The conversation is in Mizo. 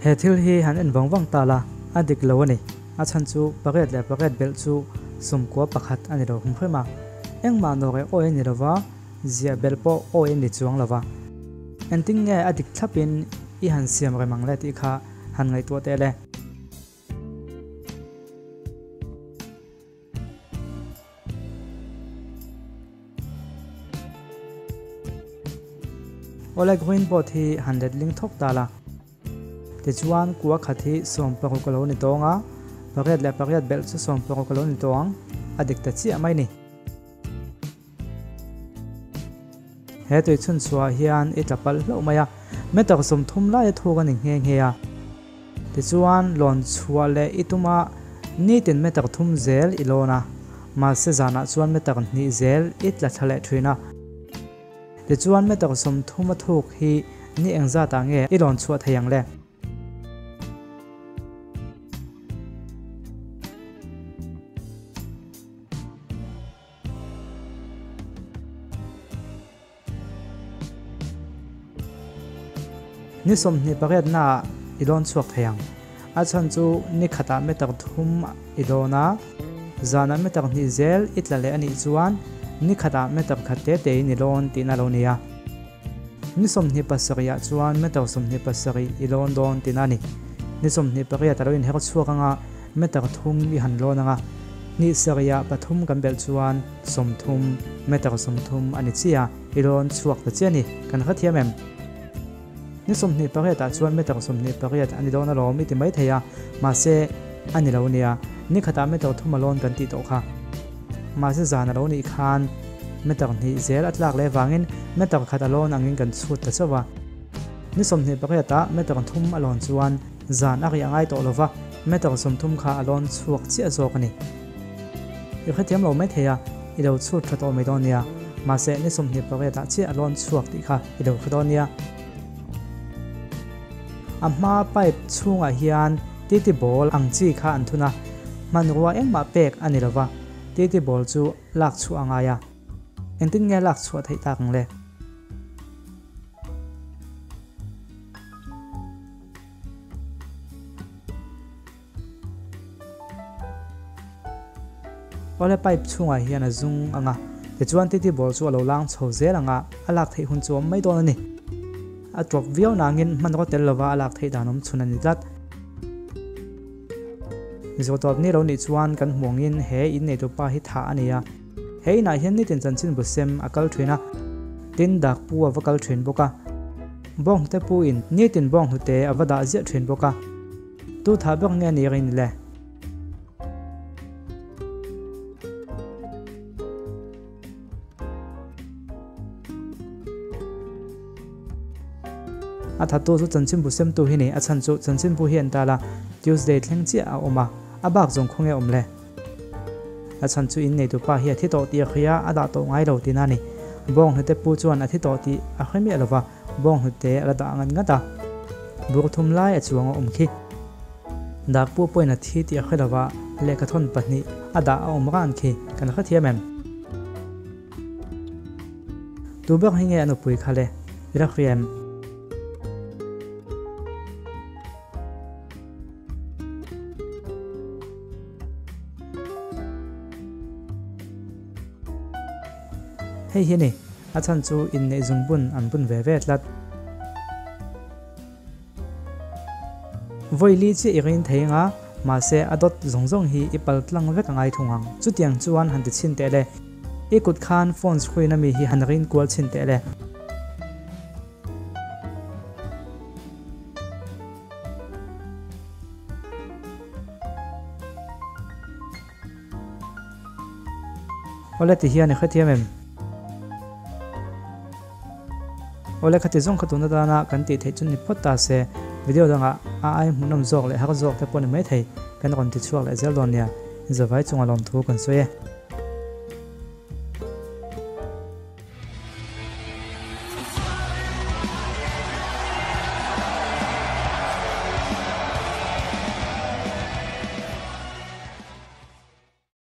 He thil hi han en vang vang ta la, a dik lo a ni. A chhan chu pariat leh pariat belh chu 11 a ni lo hrim hrim a. Engmah nawr eh awi a ni lo va, ziah belh pawh awi a ni chuang lo va. Engtin nge a dik thlapin i han siam rem ang le tih kha han ngaihtuah teh le. Awle green board hi han letling thawk ta la. Tichuan kua khat hi 16 a lo ni tawng a, pariat leh pariat belh chu 16 a lo ni tawng, a dik ta chiah mai ni. He tui chhun chhuah hian i tla palh hlauh mai a, meter 30 laia thuk a ni nghe nghe a. Tichuan lawn chhuah leh i tuma nitin meter 3 zel i lawn a, mahse zanah chuan meter 2 zel i tla thla leh thin a. Tichuan meter 30 a thuk hi ni engzatah nge i lawn chhuah thei ang le? Ni 28 naah i lawn chhuak thei ang. A chhan chu ni khatah meter 3 i lawn a, zanah meter 2 zel i tla leh a nih chuan ni khatah meter khat te tein i lawn tihna lo ni a. Ni 27 ah chuan meter 27 i lawn dawn tihna a ni. Ni 28 a lo inher chhuak anga meter 3 i han lawn anga, hnih sarihah pathum kan belh chuan 30, meter 30 a ni chiah a, i lawn chhuak ta chiah a ni. Kan hrethiam em? Ni 28 ah chuan meter 28 a ni dawn alawm i ti mai thei a, mahse a ni lo nia, ni khatah meter 3 a lawn kan tih tawh kha. Mahse zan a lo nih khan meter 2 zel a tlak leh vangin meter khat a lawn angin kan chhut ta chauh a. Ni 28 ah meter 3 a lawn chuan zan a riah ngai tawh lova, meter 30 kha a lawn chhuak chiah zawk a ni. I hrethiam lo mai thei a, i lo chhut tha tawh mai dawn nia. Mahse ni 28 ah chiah a lawn chhuak tih kha i lo hre dawn nia. A hma pipe chhungah hian titi ball ang chi kha an thun a, hmanrua engmah pek a ni lova, titi ball chu lak chhuah a ngai a. Engtin nge lak chhuah theih tak ang le? Awle pipe chhungah hian a zung ang a, tichuan titi ball chu a lo lang chho zel ang a, a lak theih hun chu a awm mai dawn a ni. A tawp viau nangin hmanraw tel lova a lak theih dan awm chhun a ni tlat. Zawtawp ni lo nih chuan kan hmuh angin he inneitu pa hi thah a ni a. He inah hian nitin chanchinbu sem a kal thin a, tin dak pu a va kal thin bawk a. Bawnghnute pu in nitin bawnghnute a va dah ziah thin bawk a. Tu thah ber nge ni rin le? A thattu chu chanchinbu semtu hi ni. A chhan chu chanchinbu hi an tal a, Tuesday thleng chiah a awm a, a bak zawng khaw nge awm le? A chhan chu inneitu pa hi a thi tawh tih a hria, a dah tawh ngai lo tihna a ni. Bawnghnute pu chuan a thi tawh tih a hre miah lo va, bawnghnute a la dah ngat ngat a. Bur thum lai a chuang a awm khi. Dak pu pawhin a thi tih a hre lo va, lehkha thawn pahnih a dah a awm ran khi kan hrethiam em? Tu ber hi nge a nupui kha le? I la hria em? Hei hi a ni, a chhan chu inneih zungbun an bun ve ve tlat. Vawi li chiah i rin thei anga, mahse a dawt zawng zawng hi i pal tlang vek a ngai thung ang. Chutiang chuan han ti chhin teh le. I kut khan phone screen ami hi han rin kual chhin teh le. Awle ti hian i hrethiam em? Awle khati zawng kha tun atana kan tih theih chu ni phawt ta se, video dangah a ai hmuhnawm zawk leh har zawk te pawh ni mai thei kan rawn ti chhuak leh zel dawn nia. Zavai chunga lawmthu kan sawi e.